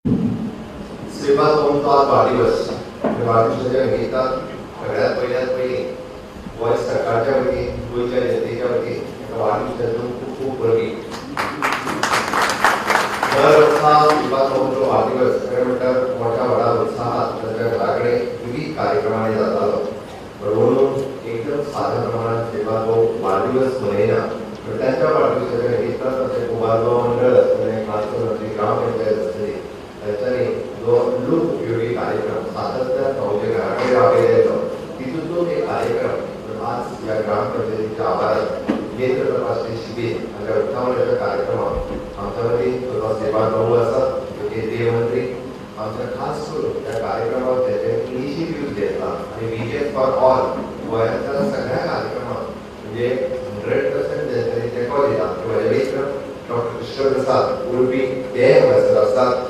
श्रीपाद भाऊंचो आज वाडदिवस. वाडदिवसाच्या निमित्तान सगळ्यात पयल्यात पयलीं गोंय सरकारच्या वतीन, गोंयच्या जनतेच्या वतीन एका वाडदिवसाच्यो खूब खूब परबीं. दर वर्सा श्रीपाद भाऊंचो वाडदिवस खरें म्हणल्यार मोठ्या व्हडा उत्साहात तांच्या घरा कडेन विविध कार्यक्रमांनी जातालो. म्हणून एकदम साध्या प्रमाणात श्रीपाद भाऊ वाडदिवस मनयना, पण त्यांच्या वाडदिवसाच्या निमित्तान आमचें कुमारगांव मंडळ आसतलें, खास करून आमची ग्रामपंचायत आसतली, तांच्यांनी जो लोक उपयोगी कार्यक्रम सातत्यान भाऊच्या घरा कडेन राबयलेलो तितूंतलो एक कार्यक्रम आज ह्या ग्रामपंचायतीच्या आवारात नेत्र तपासणी शिबीर हाच्या उक्तावणाच्या कार्यक्रमाक आमच्या मदीं स्वता श्रीपाद भाऊ आसात, केंद्रीय मंत्री. आमच्या खास करून त्या कार्यक्रमाक तेचे इनिशिएटीव घेतला आनी विजन फॉर ऑल गोंयांतल्या सगळ्या कार्यक्रमाक म्हणजे 100% तेंच्यांनी तेंको दिला. म्हजे मित्र डॉक्टर कृष्णप्रसाद उर्पी ते हांगासर आसात.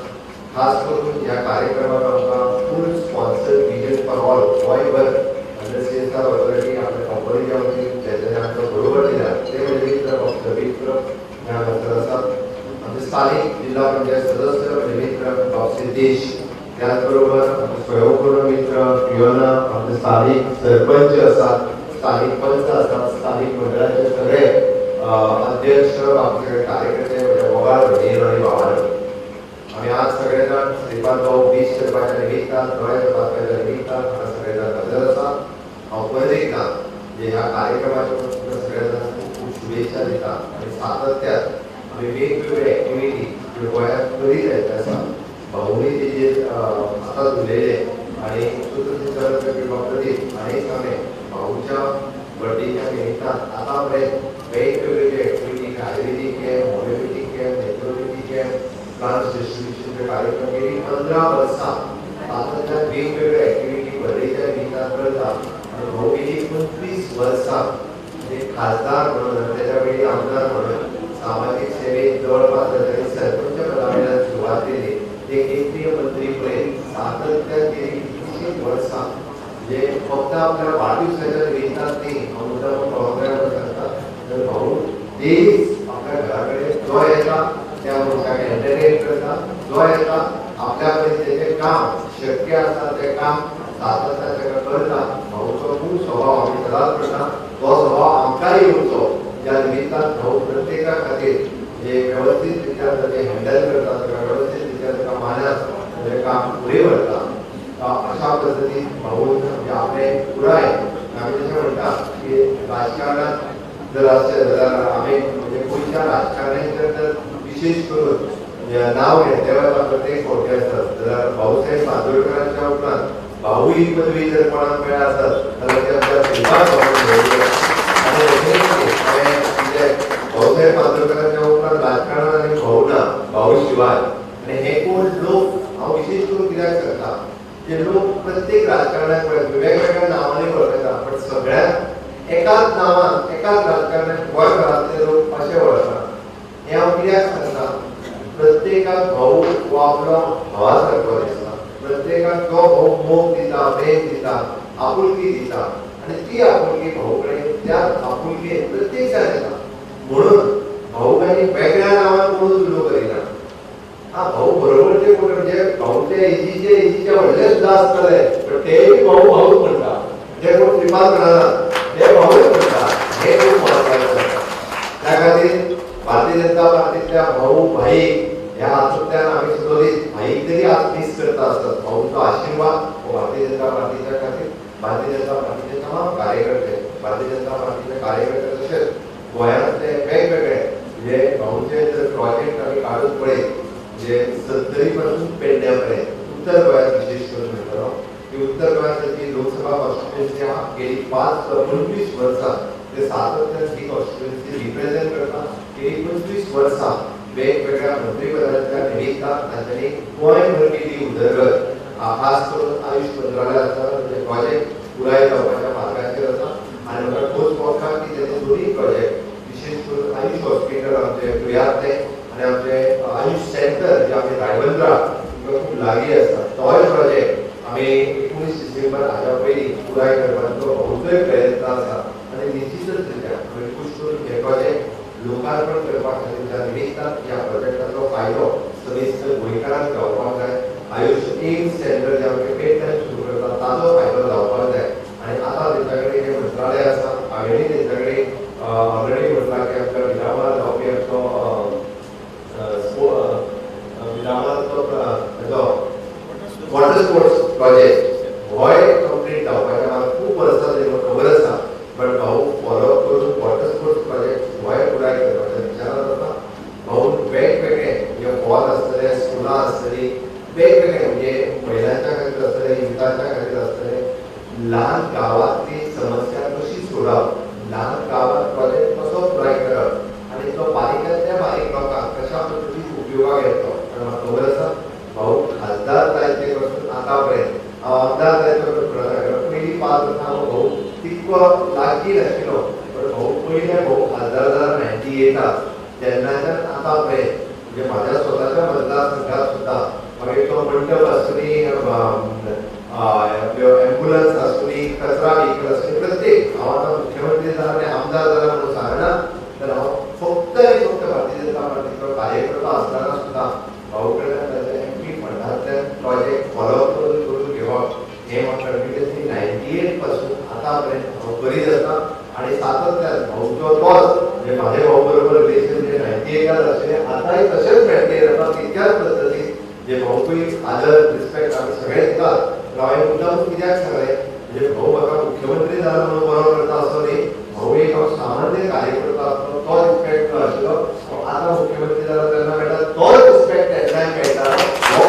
खास करून ह्या कार्यक्रमाक आमकां full sponsor vision for all गोंयभर अंडर CSR authority आपल्या कंपनीच्या वतीन तेंच्यांनी आमकां बरोबर दिला ते म्हजे मित्र डॉक्टर मित्र हे हांगासर आसात. आमचे स्थानीक जिल्हा पंचायत सदस्य म्हजे मित्र बाब सिद्धेश, त्याचबरोबर आमचे स्वयंपूर्ण मित्र पियोना, आमचे स्थानीक सरपंच आसात, स्थानीक पंच आसात, स्थानीक मंडळाचे सगळे अध्यक्ष, आमचे सगळे कार्यकर्ते, म्हज्या मोगाळ भयणी आनी भावांनो, आमी आज सगळे जाण श्रीपाद भाऊ वीस करपाच्या निमित्तान, दोळे तपासपाच्या निमित्तान हांगा सगळे जाण हजर आसा. हांव परत एकदां म्हणजे ह्या कार्यक्रमाच्यो तुमकां सगळ्या जाणांक खूब खूब शुभेच्छा दिता आनी सातत्यान आमी वेगवेगळे एक्टिविटी ज्यो गोंयांत करीत जायते आसा. भाऊनी तेजेर आतांच उलयले आनी सूत्रसंचालन करपी प्रदीप हाणें सांगलें भाऊच्या बर्थडेच्या निमित्तान आतां पर्यंत वेगवेगळे जे activity, ayurvedic camp, homeopathic camp, naturopathy camp, plants डिस्ट्रिब्युशनचे कार्यक्रम गेली 15 वर्सां सातत्यान वेगवेगळे एक्टिविटी बर्थडेच्या निमित्तान करता. आनी भाऊ गेली 25 वर्सां म्हणजे खासदार म्हणून आनी त्याच्या पयलीं आमदार म्हणून सामाजीक सेवेत जवळपास तांच्यांनी सरपंच पदा वयल्यान सुरवात केली ते केंद्रीय मंत्री पर्यंत सातत्यान गेली कितलीशींच वर्सां म्हणजे फक्त आपल्या वाडदिवसाच्या निमित्तान न्ही, हांव मुद्दाम कळोवंक सांगता, तर भाऊ तेच आपल्या घरा कडेन जो येता त्या मनशाक एंटरटेन करता, जो येता आपल्या कडेन तेजें काम शक्य आसा तें काम सातत्यान ताका करता. भाऊचो खूब स्वभाव आमी सदांच म्हणटा तो स्वभाव आमकांय येवचो. ज्या निमित्तान भाऊ प्रत्येका खातीर जे वेवस्थीत रित्या ताचें हँडल करता, ताका वेवस्थीत रित्या ताका मानान ताचें काम फुडें व्हरता. अशा पद्दतीन भाऊ म्हणजे आपलें पुराय आमी जशें म्हणटा की राजकारणांत जर आसचें जाल्यार आमी म्हणजे गोंयच्या राजकारण्यांचेर जर विशेष करून नांव घेतलें वता प्रत्येक फावटी आसत जाल्यार भाऊसाहेब बांदोडकरांच्या उपरांत भाऊ ही पदवी जर कोणाक मेळ्ळा आसत जाल्यार ते आमच्या श्रीपाद भाऊन मेळ्ळी. आनी हांवें म्हणजे भाऊसाहेब बांदोडकरांच्या उपरांत राजकारणांत आनी भाऊ ना, भाऊ शिवाय. आनी हे कोण लोक हांव विशेष करून कित्याक सांगता, जे लोक प्रत्येक राजकारणाक वेगवेगळ्या नांवांनी वळखता, पण सगळ्यांक एकाच नांवान एकाच राजकारणाक गोंयभरांतले लोक अशे वळखता. हें हांव कित्याक सांगता, प्रत्येकाक भाऊ हो आपलो भावा सारको दिसता, प्रत्येकाक तो भाऊ मोग दिता, प्रेम दिता, आपुलकी दिता आनी ती आपुलकी भाऊ कडेन त्याच आपुलकेन प्रत्येक जाण येता. म्हणून भाऊ आनी वेगळ्या नांवान कोणूच उलो करिना. हा भाऊ बरोबर जे कोण म्हणजे भाऊचे एजीचे एजीचे व्हडले सुद्दां आसतले, पण तेय भाऊ भाऊच म्हणटा, जे कोण श्रीपाद म्हणना ते भाऊच म्हणटा. हें खूब म्हत्वाचें आसा. त्या खातीर भारतीय जनता पार्टीतल्या भाऊ भाई ह्या हातूंतल्यान आमी सुद्दां भाईक तरी आज मिस करता आसत, भाऊचो आशिर्वाद हो भारतीय जनता पार्टीच्या खातीर, भारतीय जनता पार्टीचे तमाम कार्यकर्ते, भारतीय जनता पार्टीचे कार्यकर्ते तशेंच गोंयांतले वेगवेगळे म्हणजे भाऊचे जर प्रोजेक्ट आमी काडून पळयत म्हणजे सत्तरी पासून पेडण्या पर्यंत उत्तर गोंयांत विशेष करून म्हणटलो की उत्तर गोंयांत जी लोकसभा कॉन्स्टिट्युएन्सी आहा गेली 25 वर्सां ते सातत्यान ही कॉन्स्टिट्युएन्सी रिप्रेझेंट करता. गेली 25 वर्सां वेगवेगळ्या मंत्रीपदाच्या निमित्तान तांच्यांनी गोंयभर केली उदरगत, खास करून आयुष मंत्रालय आसा म्हणजे प्रोजेक्ट पुराय जावपाच्या मार्गाचेर आसा. आनी म्हाका खोस भोगता की तेजे दोनूय प्रोजेक्ट विशेष करून आयुष हॉस्पिटल आमचे तुयांतलें आनी आमचे आयुष सेंटर जे आमी रायबंदरा खूब लागीं आसा तोय प्रोजेक्ट आमी 19 डिसेंबर हाच्या पयलीं पुराय करपाचो बहुतोय प्रयत्न आसा. आनी निश्चितच रित्या आमी खूश करून हे प्रोजेक्ट लोकार्पण करपा खातीर ज्या निमित्तान ह्या प्रोजेक्टाचो फायदो समेस्त गोंयकारांक जावपाक जाय. एम्स सेंटर जे आमचे पेडण्यान सुरू करता ताजो फायदो जावपाक जाय. आनी आतां तेंच्या कडेन जें मंत्रालय आसा, हांवेंय तेंच्या कडेन ऑलरेडी म्हटलां की आमच्या मिरामार जावपी आमचो मिरामारचो हेजो वॉटर स्पोर्ट्स प्रोजेक्ट होय कंप्लीट जावपाचें म्हाका खूब वर्सां जालीं, म्हाका खबर आसा. बट भाऊ फॉलोअप करून वॉटर स्पोर्ट्स प्रोजेक्ट होय पुराय करपाच्या विचारांत आसा. भाऊ वेगवेगळे जे हॉल आसतले, स्कुलां आसतली, वेगवेगळे म्हणजे महिलांच्या खातीर आसतले, युथांच्या खातीर आसतले, ल्हान गांवांतली समस्या कशी सोडप, ल्हान गांवांत प्रोजेक्ट कसो पुराय करप आनी तो बारीकांतल्या बारीक लोकांक कशा पद्दतीन उपयोगाक येतलो. कारण म्हाका खबर आसा भाऊ खासदार जायते पासून आतां पर्यंत हांव आमदार जायते पासून पयलीं 5 वर्सां हांव भाऊ तितको लागीं नाशिल्लो, पण भाऊ पयले भाऊ खासदार जाला 98 तेन्नाच्यान आतां पर्यंत म्हणजे म्हाज्या स्वताच्या मतदारसंघात सुद्दां मागीर तो मंडप आसूनी, एम्बुलन्स आसूनी, कचरा व्हेकल आसूनी, प्रत्येक हांव आतां मुख्यमंत्री जाला आनी आमदार जाला म्हणून सांगना, तर हांव फक्त आनी फक्त भारतीय जनता पार्टीचो कार्यकर्ता आसतना सुद्दां भाऊ कडल्यान ताच्या एमपी फंडांतल्यान प्रोजेक्ट फॉलोअप करून करून घेवप हें म्हाका कंटिन्युअसली 98 पासून आतां पर्यंत हांव करीत आसा. आनी सातत्यान भाऊचो तोच म्हणजे म्हाजे भाऊ बरोबर रिलेशन जे 98 आशिल्लें आतांय तशेंच मेंटेन आसा, तितक्याच पद्दतीन जे भाऊकूय आदर रिस्पेक्ट आमी सगळे दितात. तर हांवें मुद्दाम कित्याक सांगलें म्हणजे भाऊ म्हाका मुख्यमंत्री जाला म्हणून बरो करता असो न्ही, भाऊ एक हांव सामान्य कार्यकर्ता आसलो तो रिस्पेक्ट आशिल्लो, आतां मुख्यमंत्री जाला तेन्ना मेळटा तोच रिस्पेक्ट तेन्नाय मेळटा. हो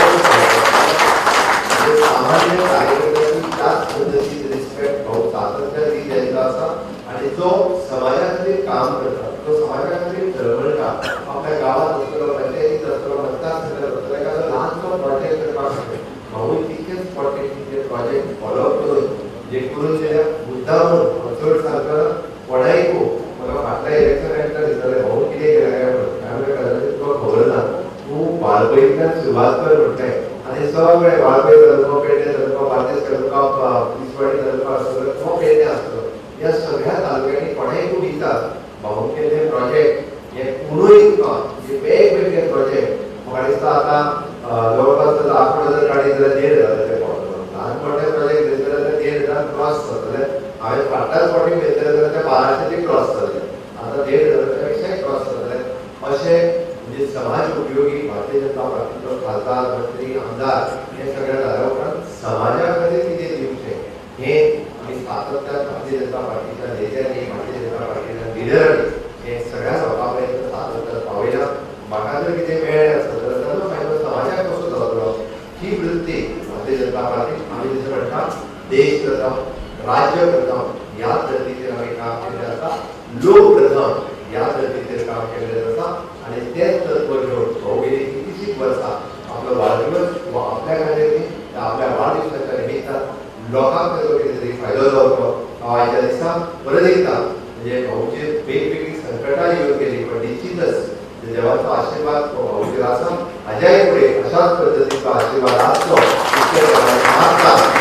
सामान्य कार्यकर्त्यांनी त्याच पद्दतीन रिस्पेक्ट भाऊ सातत्यान दीत आयिल्लो आसा. आनी जो समाजा खातीर काम करता, जो समाजा खातीर तळमळटा, आपल्या गांवांत आसतलो, पंचायतीत आसतलो, मतदारसंघात आसतलो, एखादो ल्हानसो प्रोजेक्ट करपाक शकता, भाऊय तितकेच पॉलिटिक्सचे प्रोजेक्ट फॉलोअप करून जे करून दिल्या. मुद्दामून चड सांगतना कोणायकू म्हाका फाटल्या इलेक्शन एकदा दिसतालें भाऊ कितें केलें काय म्हणून, हांवें कदाचित तुका खबर ना, तूं वाळपयंतल्यान सुरवात कर म्हटलें आनी सगळे वाळपय तालुको, पेडणे तालुको, बार्देस तालुका, तिसवाडी तालुका आसतलो किंवा पेडणे आसतलो, ह्या सगळ्या तालुक्यांनी कोणायकू विचार भाऊन केल्ले प्रोजेक्ट हे कोणूय तुका जे वेगवेगळे प्रोजेक्ट म्हाका दिसता आतां जवळपास लाखो जर काडीत जाल्यार 1,500 ते पावतलो, ल्हान मोठे प्रोजेक्ट घेतले जाल्यार 1,500 क्रॉस जातले. हांवें फाटल्याच फावटी घेतले जाल्यार ते 1,200 क्रॉस जातले, आतां 1,500 पेक्षाय क्रॉस जातले. अशें म्हणजे समाज उपयोगी भारतीय जनता पार्टीचो खासदार, मंत्री, आमदार हे सगळें जाल्या उपरांत समाजा खातीर कितें दिवचें हें आमी सातत्यान भारतीय जनता पार्टीच्या नेत्यांनी, भारतीय जनता पार्टीच्या लिडरांनी हें सगळ्या लोकां पर्यंत सातत्यान पावयलां. म्हाका जर कितें मेळ्ळें आसत जाल्यार ताजो फायदो समाजाक कसो जातलो ही वृत्ती भारतीय जनता पार्टी आमी जशें म्हणटा देश प्रथम राज्य प्रथम ह्या पद्दतीचेर आमी काम केल्लें आसा, लोक प्रथम ह्या पद्दतीचेर काम केल्लें आसा. आनी तेच तत्व घेवन भाऊ गेली कितलीशींच वर्सां आपलो वाडदिवस वा आपल्या खातीर न्ही तर आपल्या वाडदिवसाच्या निमित्तान लोकांक ताजो कितें तरी फायदो जावचो. हांव आयच्या दिसा परत एकदां म्हणजे भाऊचेर वेगवेगळीं संकटां येवन गेली, पण निश्चितच देवाचो आशिर्वाद भाऊचेर आसा, हाज्याय फुडें अशाच पद्दतीचो आशिर्वाद आसचो इतलें मागता.